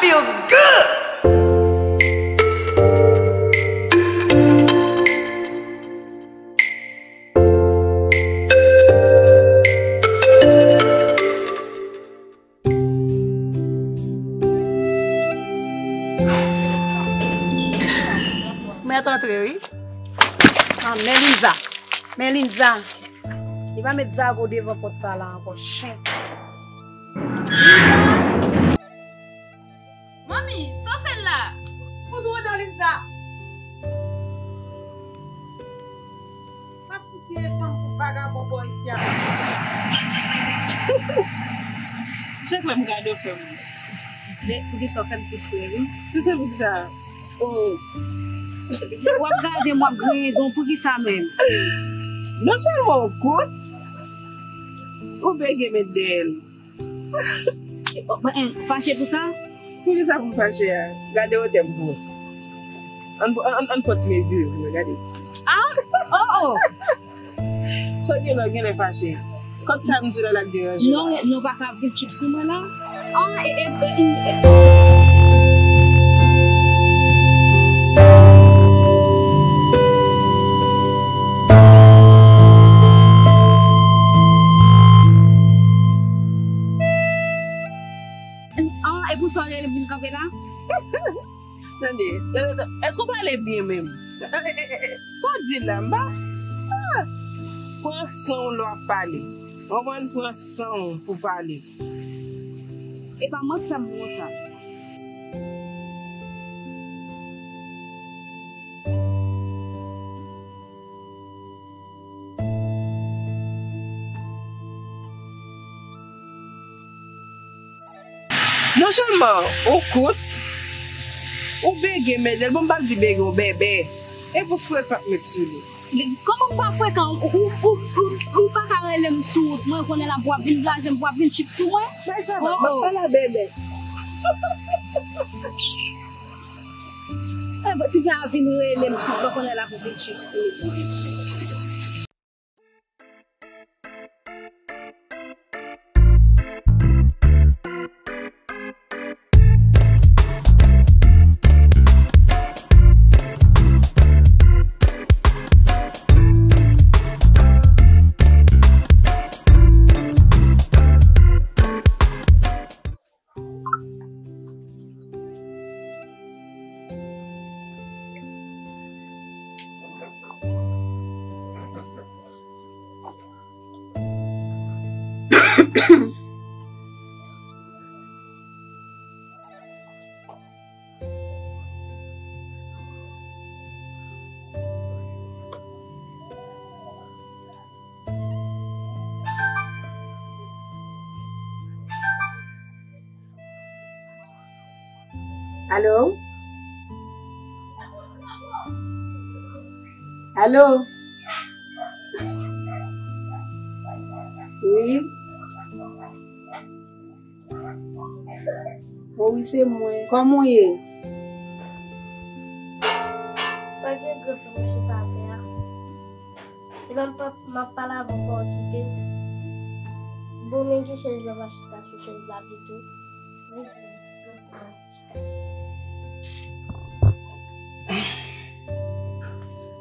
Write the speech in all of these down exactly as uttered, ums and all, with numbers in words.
Feel good. Mèt antre, wi. Ah, men Linza. Men Linza. Li pa met zago devan pòt sa la ankò, chen. Manmi, sa w fè la? Fout ou anndan, Linza. Pa figire fanm pou vagabon bò isi a. Chak lè m gade w fè m. Men, poukisa w fè m diskrè, wi? Poukisa, poukisa? Oh. W ap gade m, w ap griyen don, poukisa menm? Non sèlman w kout, ou bege met dèyè l. Bon, bon, fache pou sa? Poukisa pou m fache a? Gade wotè m pou ou. Ann, ann, ann, ann fè ti mezi pou mwen, gade. Ah? Oh, oh. Sa w gen lè, w genlè fache. Kòt sa m di w la, l ap deranje w. Non, non, pa ka vin chip sou mwen la. Ah, e, e, e, e. Ah, e pou sa w rele m vin kanpe la? Tande, èske w pale byen menm? Sa w di la, m pa. Ah! Pran san w lè w ap pale. Konprann? Pran san w pou pale. E pa mwen k fè m konsa. Non sèlman ou kout, ou bege, men lè l bon, m p ap di bege, ou bèbè. E pou frekan k met sou li. Kòman m pa frekan? Ou, ou, ou, ou pa ka rele m sou wout mwen, kounye a la pou w ap vin blaze m, pou w ap vin chip sou mwen? Bay sa, m ap pale a bèbè. E bon, ti fi a vin rele m sou wout mwen, kounye a la pou vin chip sou wout mwen. Alo? Alo? Wi? O wi, se mwen. Kòman w ye? Sa gen, granfrè m chita atè a. Epi m ap, m ap pale avè w, fò w kite m. Bon, men gen chèz la, m a chita sou chèz la pito. Vin, vin, vin, vin, chita.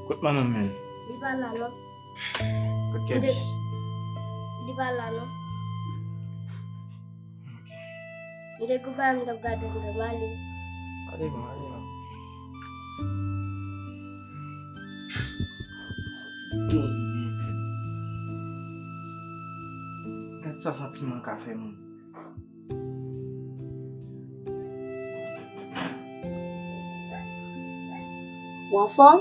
Kot manman m menm? Li pa la, non. Kot Kèch? Li pa la, non. M te kou ba, m t ap gade, m t ap ale. Ale, bon, ale non. Santi dòmi byen fèt. Gad sa santiman ka fè moun. Ou anfòm?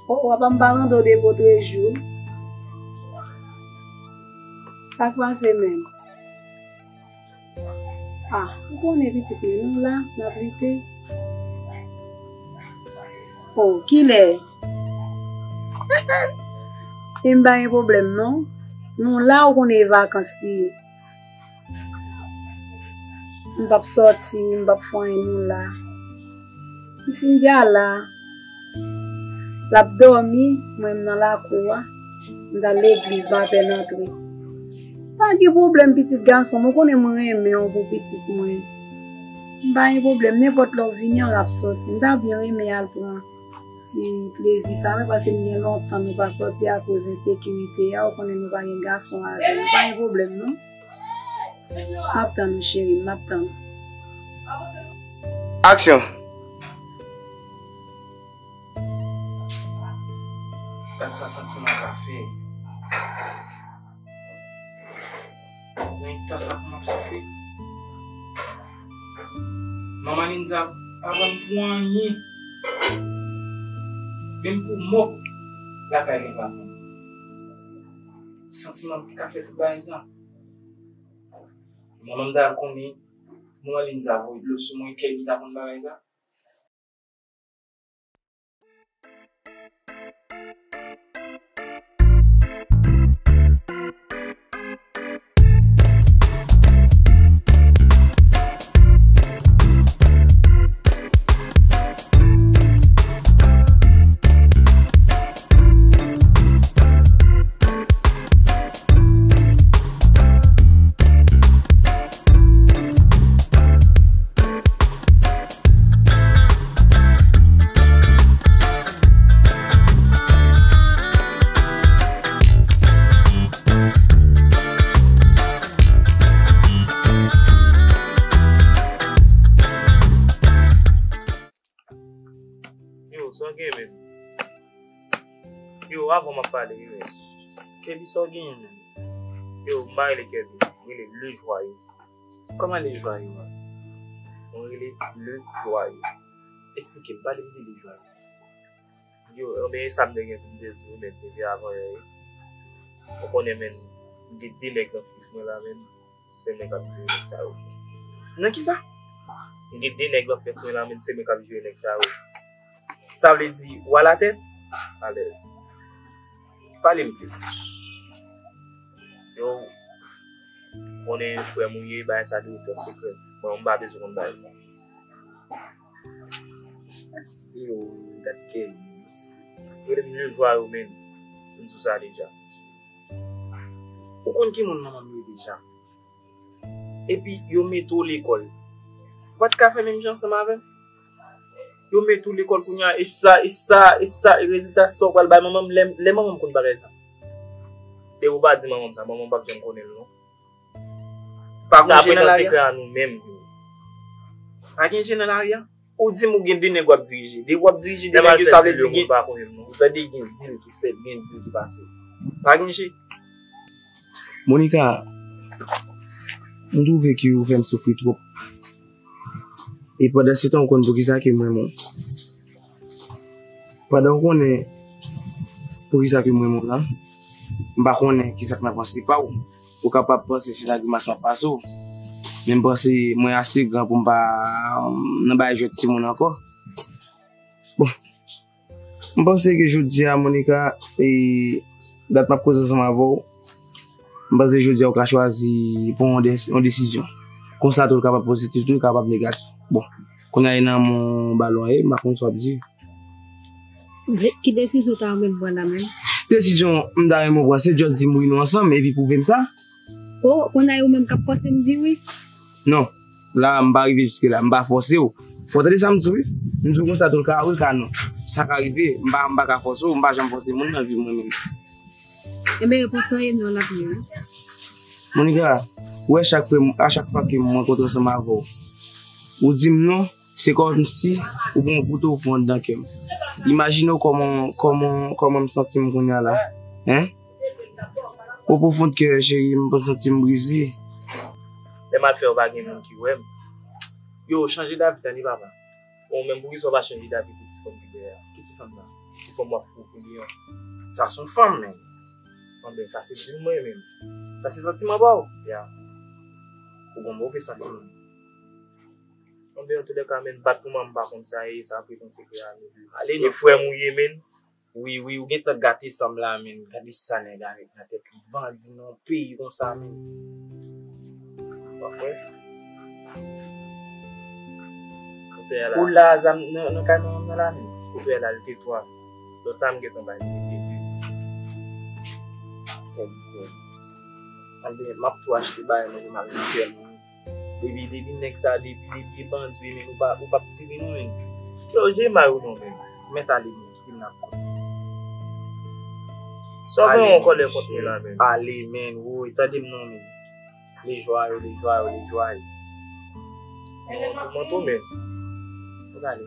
O, w ap ban m pa tande w depi otrejou. Sa k pase menm? Ah, ou konnen pitit mwen, nou la, n ap lite. O, kilè? E m pa gen pwoblèm non. Nou la, ou konnen e vakans li ye. M p ap sòti, m p ap fè anyen, nou la. M fin di a la. L ap dòmi, mwen m nan lakou a. M t al legliz, m apèn antre. Pa Ki pwoblèm pitit gason m, ou konnen mwen renmen w pou pitit mwen. M pa gen pwoblèm, nenpòt lè w vini an l ap sòti. M ta byen renmen al pran ti plezi sa wi, paske m gen lontan nou pa sòti akoz ensekirite a, ou konnen nou pa gen gason avè m. Pa gen pwoblèm non. M ap tann ou cheri m, m ap tann ou. Aksyon. Gad sa santiman ka fè. Nan eta sa pou m ap soufri. Manman Linza pa pran m pou anyen. Menm pou mòp lakay li pa pran m. Santiman ki ka fè tout bagay sa. Manman m ta konnen manman Linza voye dlo sou mwen, kè li ta konn bagay sa. Yo, sa w gen menm? Yo, avan m ap pale wi menm. Kèbi, sa w genyen menm? Yo, m pa rele Kèbi, m rele Le Joyeux. Kòman Le Joyeux a? Mwen rele Le Joyeux. Esplike m, pale m de Le Joyeux. Yo, anben, e sa m te gen pou m te di w menm depi avan yè wi. Ou konnen menm, m gen de nèg nan fif mwen la menm. Se mwen k ap jere nèg sa yo. Nan kisa? M gen de nèg nan fif mwen la menm, se mwen k ap jere nèg sa yo. Sa vle di, w alatè? Alèz. Pale m plis. Yo, konnen frè m ou ye, bagay sa dwe trè sekrè. Bon, m pa bezwen konn bagay sa. Se yo, gad kè yo. Rele m Le Joyeux menm. M di w sa deja. Ou konn ki moun manman m ye deja? Epi yo mete w lekòl. Ou pa t ka fè menm jan ansanm avè m? Yo mete w lekòl kounye a, e sa, e sa, e sa, e rezilta sa w pral bay manman m, lè, lè manman m konn bagay sa. Depi w pa di manman m sa, manman m p ap janm konnen l non. Pa gen je nan lari a? Sa ap ret an sekrè a nou menm. Pa gen je nan lari a? Ou di m ou gen de nèg w ap dirije. Depi w ap dirije de nèg yo, sa vle di gen, ou tande gen dil ki fèt, gen dil ki pase. Pa gen je. Monica, m twouve ke ou fè m soufri twòp. E pandan se tan, ou konn poukisa ke m renmen w. Pandan ou konnen poukisa ke m renmen w lan, m pa konnen kisa k nan panse pa w. Ou kapab panse se nan grimas m ap pase w. Men m panse mwen ase gran pou m pa, nan bay jwèt timoun ankò. Bon, m panse ke jodi a, Monica, e, dat m ap koze ansanm avè w, m panse jodi a ou ka chwazi pran yon de-, yon desizyon. Konsa tou, l kapab pozitif, tou, l kapab negatif. Bon, kounye a, e nan men w balon an ye, m pa konn sa w ap di. Ki desizyon w ta renmen m pran la menm? Desizyon m ta renmen w pran, se just di m wi nou ansanm, epi pwouve m sa. O, kounye a, ou menm k ap fòse m di wi? Non. La, m pa rive jiske la. M pa fòse w. Fò w tande sa m di w, wi. M di w konsa tou l ka wi, l ka non. Sa ka rive. M pa, m pa ka fòse w. M pa janm fòse moun nan vi mwen menm. Ebyen, yo panse anyen non l ap ye, wi. Monica, ou wè chak fwa, a chak fwa ke m rankontre ansanm avè w, ou di m non, se kòmsi ou pran yon kouto ou fè anndan kè m. Imajine w kòman, kòman, kòman m santi m kounye a la. Hein? Au profond de cœur, cheri, m santi m brize. Lè m al fè yo pa gen moun ki wè m. Yo, chanje davi, tande papa. Ou menm, poukisa w pa chanje davi pou ti fanm ki dèyè a? Ki ti fanm nan? Ti fanm w ap foure pou li an. Sa se yon fanm, men. Anben, sa se di m mwen menm. Sa se santiman pa w? Ya. Ou gon move santiman. Anben, antoulèka, men, bat pou mwen, m pa konn sa ye, sa ap ret yon sekrè a nou de. Ale, e non, frè m ou ye, men. Wi, wi, ou gentan gate san m la, men. Gade sa nèg avèk nan tèt li. Bandi nan yon peyi konsa, men. W ap wè. Kote a la? Ou la, zam nan, nan kay manman m nan la, men. Kote a la, l te twa. Lòt la, m gentan bay li te de. Kèl bèl. Anben, m ap tou achte bagay mwen pou m al nan kè mwen. Depi, depi nèg sa, depi, depi e bandi, men ou pa, ou p ap tire non, men. Yo, Jemay ou non, men. Mèt ale, men. Kite m nan kò. Sa w gen yon kòlè kont mwen la, men. Ale, men. Woy, tande m non, men. Lejwa yo, lejwa yo, lejwa yo. Mwen tou, men. Mèt ale.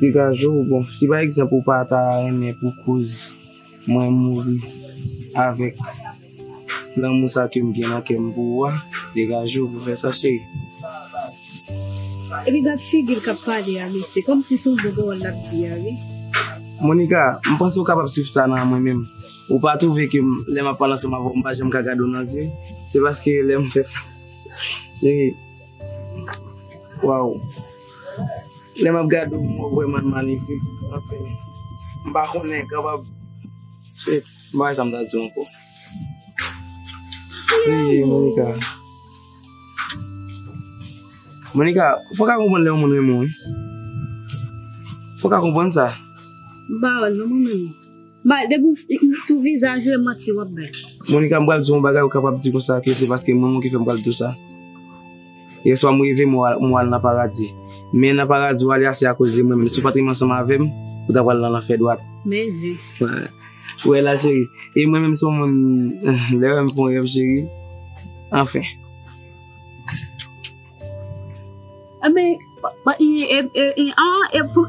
Degaje w, bon, si pa egzanp ou pa ta renmen pou koz mwen mouri avèk lanmou sa ke m gen nan kè m pou ou a, degaje w pou fè sa, cheri. Epi gad figi l k ap pale a, mesye, kòmsi se yon bon pawòl l ap di a, wi. Monica, m panse w kapab swiv sa nan mwen menm. Ou pa twouve ke m, lè m ap pale ansanm avè w, m pa janm ka gade w nan zye? Se paske lè m fè sa, cheri, waw. Lè m ap gade w, m wè w vrèman magnifique. Anfen, m pa konnen kapab. Shit, m pa wè sa m ta di w ankò. Hey, Monica. Monica, fò w ka konprann lè yon moun renmen w, wi. Fò w ka konprann sa. M pa wè l non, mwen menm. M pa, depi w, sou vizaj ou, e manti w ap bay. Monica, m pral di w yon bagay, ou kapab di konsa ke se paske m renmen w ki fè m pral di w sa. Yèswa m reve m wè, m wè w al nan paradi. Men nan paradi w ale a se akoz de mwen menm. Si w pa t renmen ansanm avè m, ou ta pral nan lanfè dwat. Mezi. Ou wè la, cheri. E mwen menm se yon moun, lè w wè m fè yon rèv, cheri. Anfen. Enben, e pou,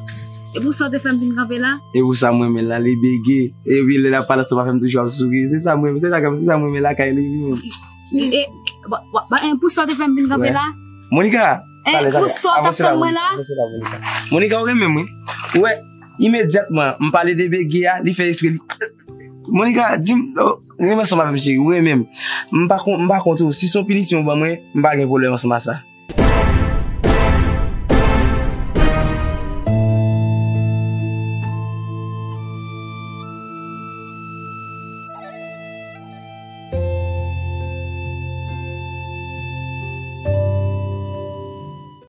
e pou sa w te fè m vin kanpe la? E pou sa m renmen l la, li bege. Epi lè l ap pale ansanm avè m toujou ap souri. Se sa m renmen, se sa, se sa m renmen lakay li, wi. E, ba, ba, ba, e pou sa w te fè m vin kanpe la? Monica, e pou sa w t ap tann mwen la? Monica, ou renmen m, wi. Ou wè, imedyatman, m pale de bege a, li fè espre li. Monica, di m, oh, renmen ansanm avè m, cheri, ou renmen m. M pa kont, m pa kont ou. Si se yon pinisyon ou ban mwen, m pa gen pwoblèm ansanm a sa.